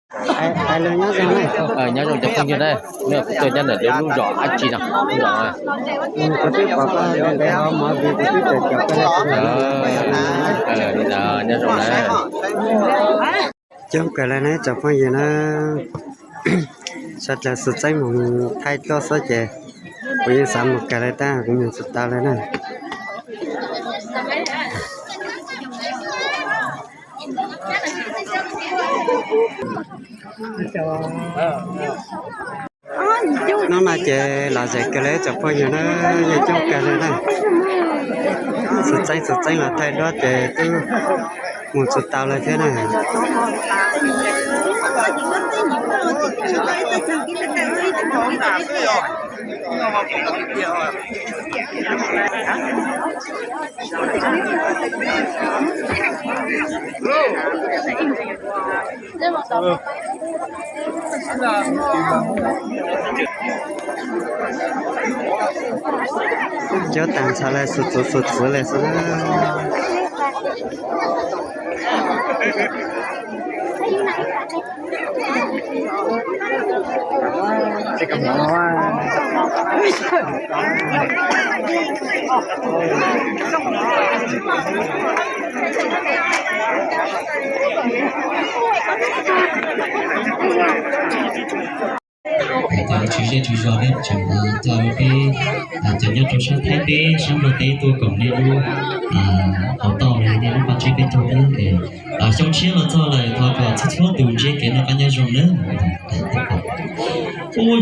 Nyob zoo cov phooj ywg na, kuv tuaj nyob ntawm lub zos dab tsi no, lub zos no. Kuv twb pom koj ntev ntev hov mov vim kuv twb tawm cov koj li ntawd. Nyob zoo na. Coob kawg li na cov phooj ywg na. Sawv daws xav txeeb mus thaij duab xwb ces kuv yeej xav mus kawg li tab kuv mus tsis tau li na. Hnub no ces lom zem kawg li cov phooj ywg na, yeej coob kawg li na. Xav txeeb xav txeeb los thaij duab ces twb mus tsis tau li thiab na. Cov tag ntshav lawv xu txuv xu txuv lawm xwb na. Cov tswv zej tswv zos nej tseem coj peb cov nyob rau sab Thaib teb sab Nplog teb tuaj koom nej lub hauv toj los yog nej lub vaj tsev peb caug thiab es xyoo tshiab los txog lawm thov kom txhua txhua tus ntsib kev noj qab nyob zoo nawb. Ua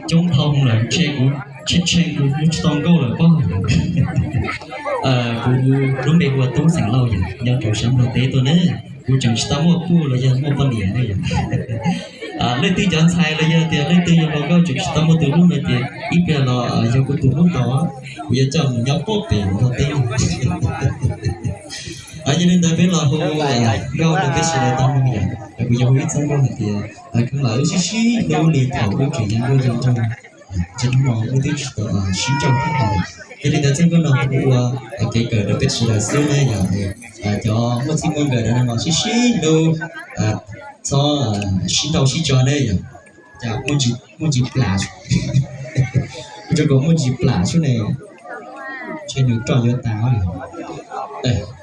coob dhau lawm, tsheej kuv hu tsis tau nkauj lawm pob. Kuv lub npe hu ua Tub xeem Lauj yom, nyob rau sab Nplog teb tuaj ne. Kuv tseem tsis tau muaj puj los yog muaj poj niam ne yom. Leej twg cov ntxhais los yog tias leej twg yog hluas nkauj tseem tsis tau muaj tus hlub no ces ib pliag los yog kuv tus hlub tau, kuv yuav coj mus nyob pob pem Nplog teb. Yog li ntawd peb los hu nkauj rau peb sawv daws tau mloog yom. Kuv yuav hu ib txoj nkauj hais tias kheev lam wb sib sib hlub li thaum wb tseem yog nkauj yau nraug. Tsis hnub no wb twb tsis tau sib nrauj thiab. Yog li ntawd txoj nkauj no kuv ua kev kawm rau peb sawv daws xwb na yom. Cov muaj txij muaj nkawm no sib sib hlub, txhob sib nrauj sib tso ne yom. Cas muaj ntsis plam, kuv tsuas kom muaj ntsis plam xwb ne, ntshe nws roj yuav tas.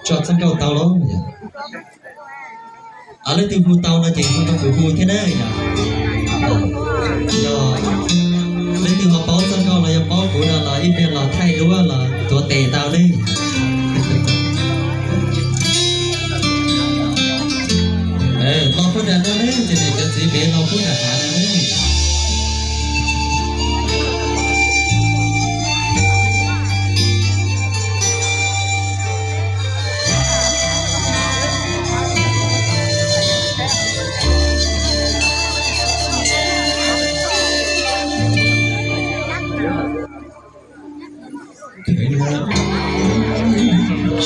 Tso txoj nkauj tau lauj. Leej twg hu tau no ces hu rau kuv hu thiab na yom. Leej twg ho paub txoj nkauj los yog paub kuv no los ib pliag los thaij duab los tuav tes tau ne. Los puag nram no ne, ces niam cov txiv pem los puag nram hav no ne.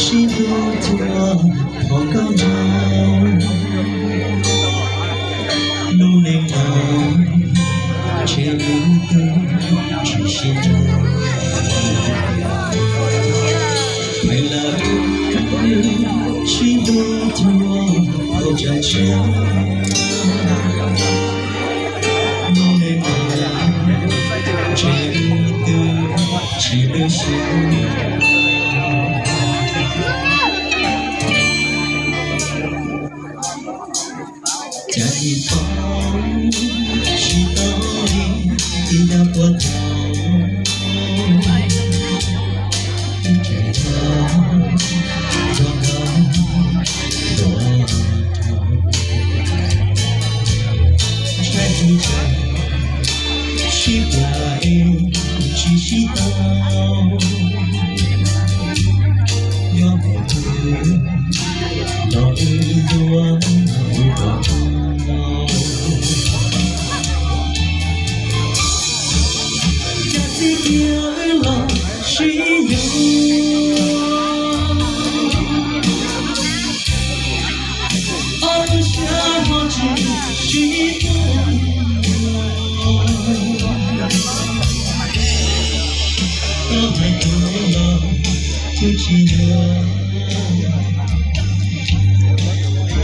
Sib hlub txhua qhov nkauj nraug, lub neej no ntshe wb twb tsis sib nco. Hais lawm sib hlub txhua qhov tsav tsav, lub neej no ntshe wb twb tsis lwj siab. Cas tsis paub, tsis tau li, tsis tau puas tau. Tseem tau nrog koj dua, ntshai tus tseem sib plam es tsis sib tau. Yog mus twg los wb yuav mus kom tau. Cas txij kiag wb los sib yuav, ob lub siab ho tsis sib tuaj. Koj hais tias los kuv tsis yuav,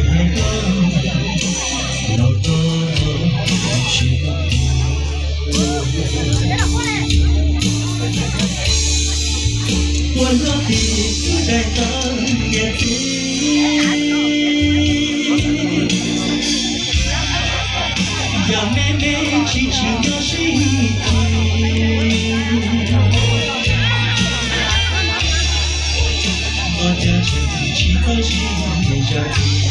hais koj los koj Tib daim tawv niam txiv, yam me me tsis tsim nyog sib khi, ua cas tseem tsis txawj sib zam txiv.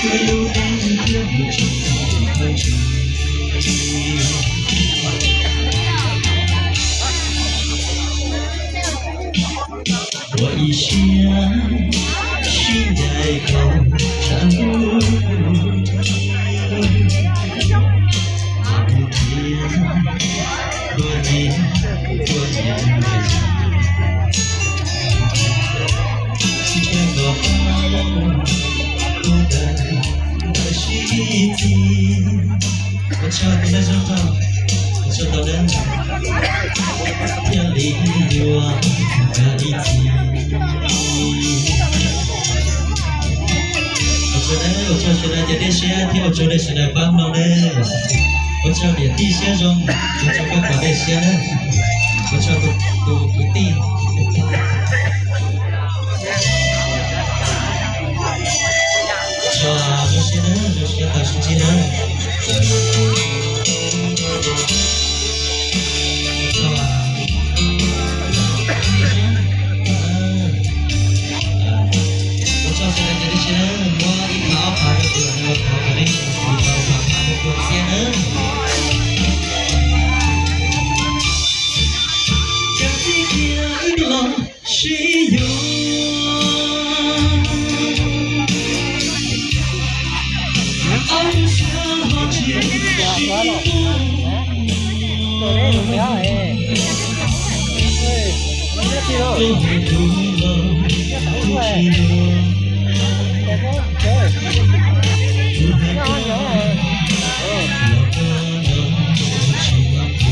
Tus lub neej thiaj mus tsis tau tus thawj tswv. Ua ib siab sib ncaim kom tshav ntuj mus thiab, tua nyiaj tua nyiaj tsis tau kom pab tus ntawd ntawd sib khi. Ua tsaug tus neeg zoo tag, ua tsaug ntau nawb, thiaj li yuav kawg ib txhis. Ua tsaug nawb, ua tsaug sawv daws cov dej siab thiab ua tsaug nej sawv daws pab mloog nawb. Ua tsaug niam tij siab zoo, ua tsaug koj cov dej siab nawb. Ua tsaug tus kwv tij. Zoo siab nawb, zoo siab tau sib ntsib nawb. Ua tsaug sawv daws cov dej siab nawb, muab ib phav ob phav rau kuv, thov kom nej tau phav phav ua txiaj nawb. Cas txij kiag wb los sib yuav, ob lub siab ho tsis sib tuaj. Koj hais kuv los kuv tsis yuav, kuv hais koj los koj los tsis mloog kuv.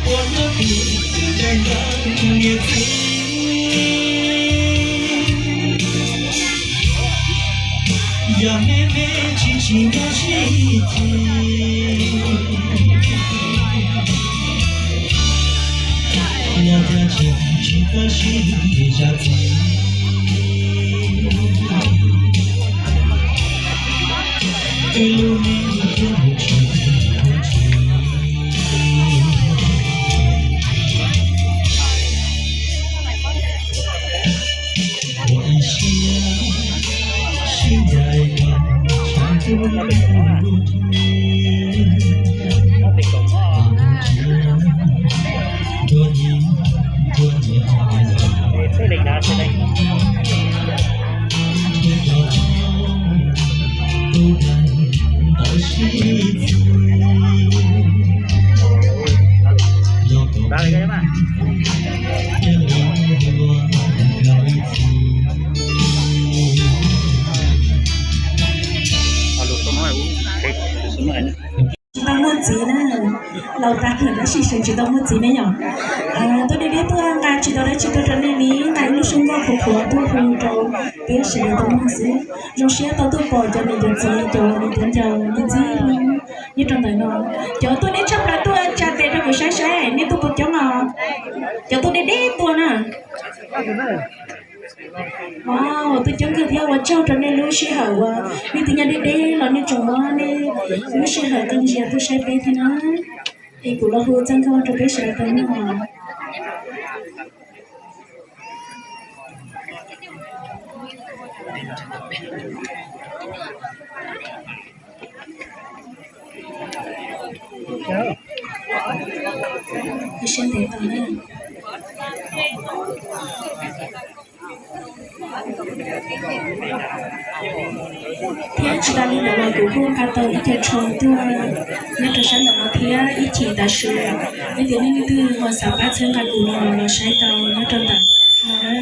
Ua hnub tim twb daim ntawv niam txiv, yam me me tsis tsim nyog sib khi, los cas tseem tsis txawj sib zam txiv. Wb lub neej thiaj mus tsis tau txiv. Ua ib siab sib ncaim kom tshav ntuj mus thiab, tua nyiaj tua nyiaj thiab los tus ntawd ntawd sib khi. Los kom thiaj li yuav kawg ib txhis. Tsis tau muaj txiv na, laus tas lawm tab sis tseem tsis tau muaj txiv ne yom. Tuaj deb deb tuaj nqa tsis tau dab tsi tuaj rau nej li, nqa ib lub xyoob nkauj qhuav qhuav tuaj hu rau peb sawv daws tau mloog xwb. Zoo siab tau tuaj pom cov niam cov txiv, cov niam cov ncaus me ntxwg nyob rau ntawm no. Cov tuaj deb tshaj plaws tuaj tsa tes rau kuv saib saib nej tuaj puas coob os. Cov tuaj deb deb tuaj na. Wow, tuaj coob kawg thiab, ua tsaug rau nej lub sij hawm uas nej twb nyob deb deb los nej tseem muab nej lub sij hawm qee ntsia tuaj saib peb thiab na. Es kuv los hu txoj nkauj rau peb sawv daws tau mloog os. Siab ntev tau na. Thiab tsis tas li ntawd los kuv kuj nqa tau ib co tsho tuaj nyob rau sab ntawm no thiab ib chim tam sim, yog tias nej leej twg ho xav pab txhawb nqa kuv no los saib tau nyob rau ntawm no na.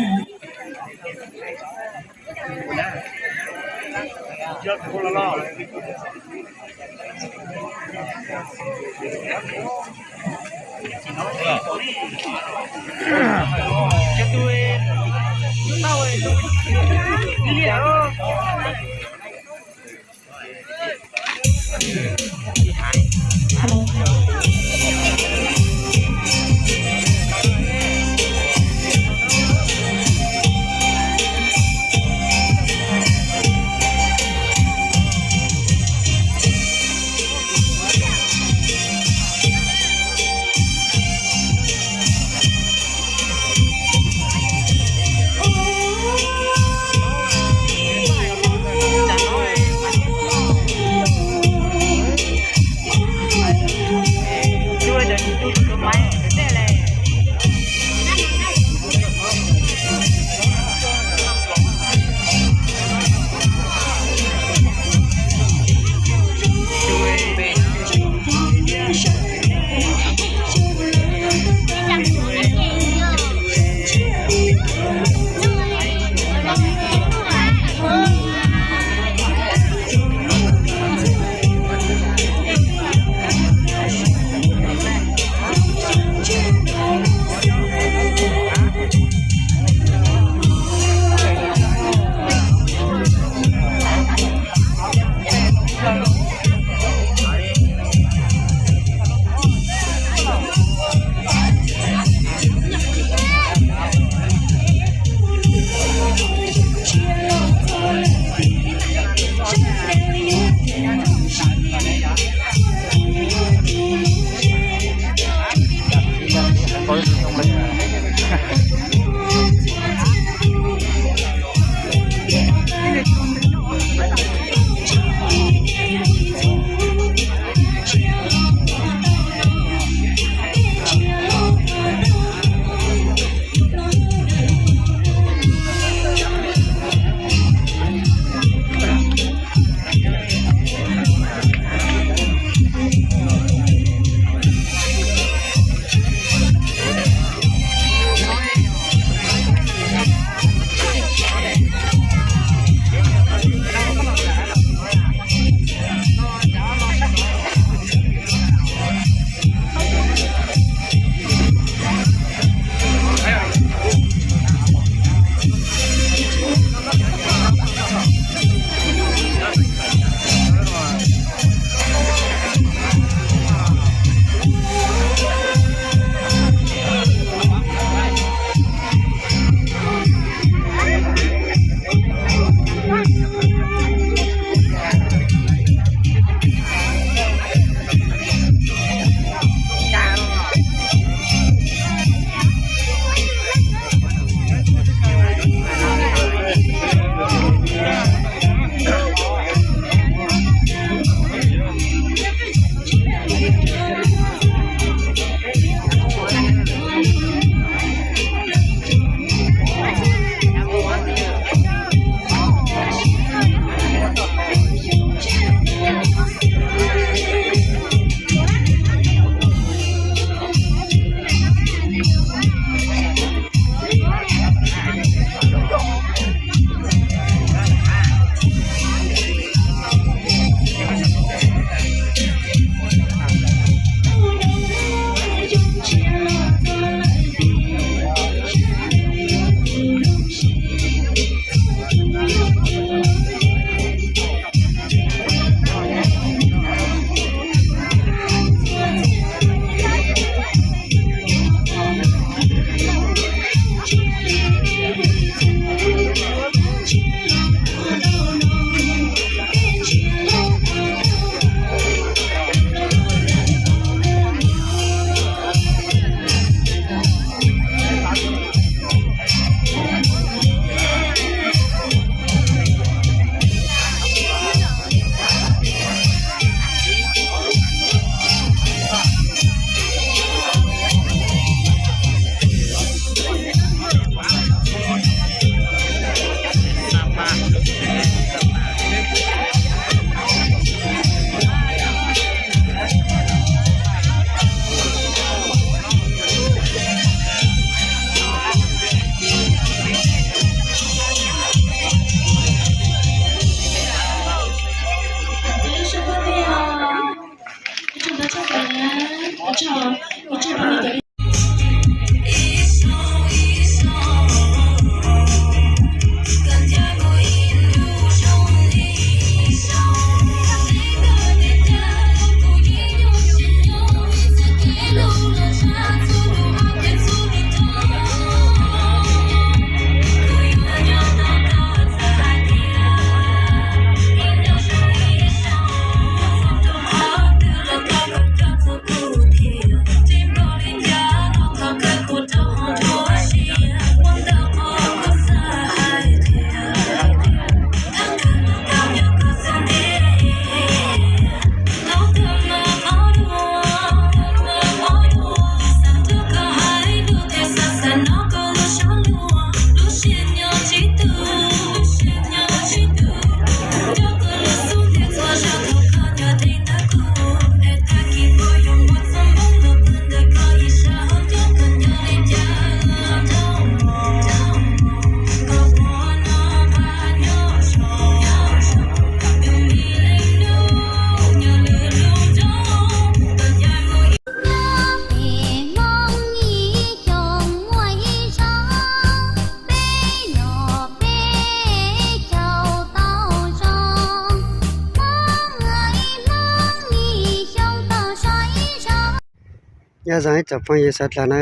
Nyob zoo ib tsoom phooj ywg sawv daws na,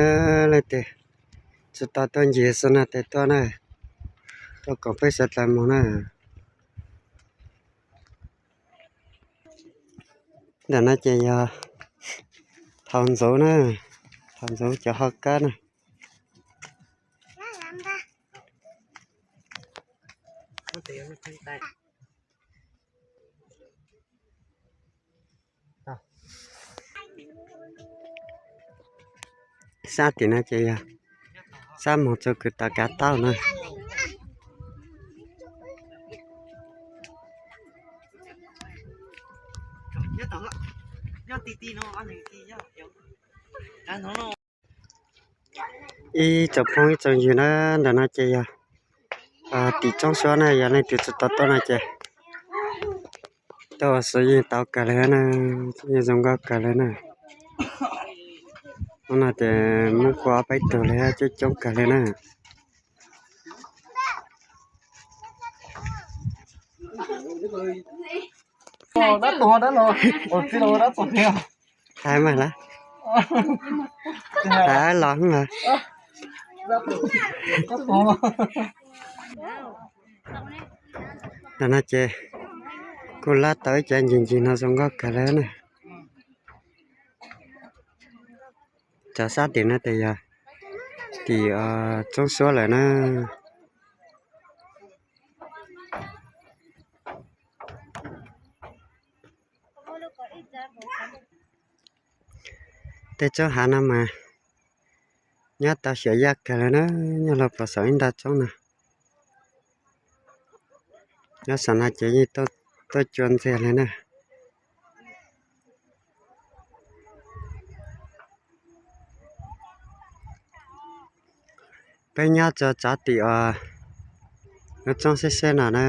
leej twg tsis tau tuaj ncig xwb no ces tuaj na, tuaj koom peb sawv daws mus na. Ntawm no ces yog thaum ntxuv na, thaum ntxuv cov hau kab na. Sab tim no ces yog sab moog txug kws tom kav tauj na. Ib tsoom phooj ib tsoom ywg na, ntawm no ces yog tim tsoob suab na, yog leej twg tsis tau tuaj no ces tuaj ua si yeej tau kawg li na, yeej zoo nkauj kawg li na. Hnub no ces muaj kua ob peb tug li, coob coob kawg li na. Hais mas lawm, hais los. Ntawm no ces kuj lab tau ib cov ncig ncig no zoo nkauj kawg li na. Cov sab tim no ces yog tim tsoob suab lawm na. Tej tsoob hav no mas nyob tau xyem yaj kawg li na, nyob rau pem saum ib nta tsoob no. Nyob saum no ces yeej tuaj cua ntxiag li na. Peb nyob tso tov tim uas lub tsoob seb seb no na.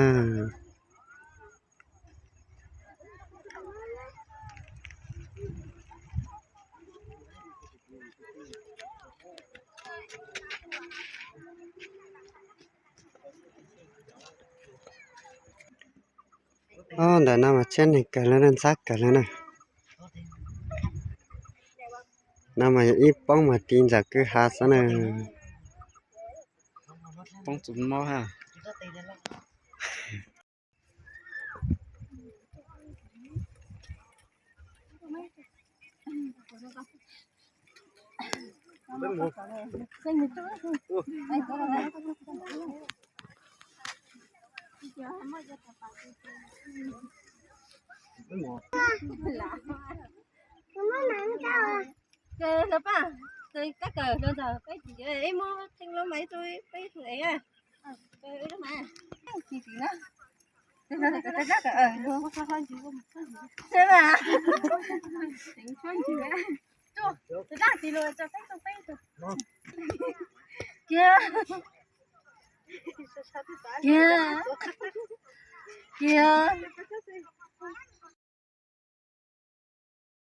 Ntawm no mas tsheb neeg kawg li na, ntxhab kawg li na. No mas yog ib poob mas ti ntawm kwj ha xwb na. Poob txuv mob ha. Kiag, kiag.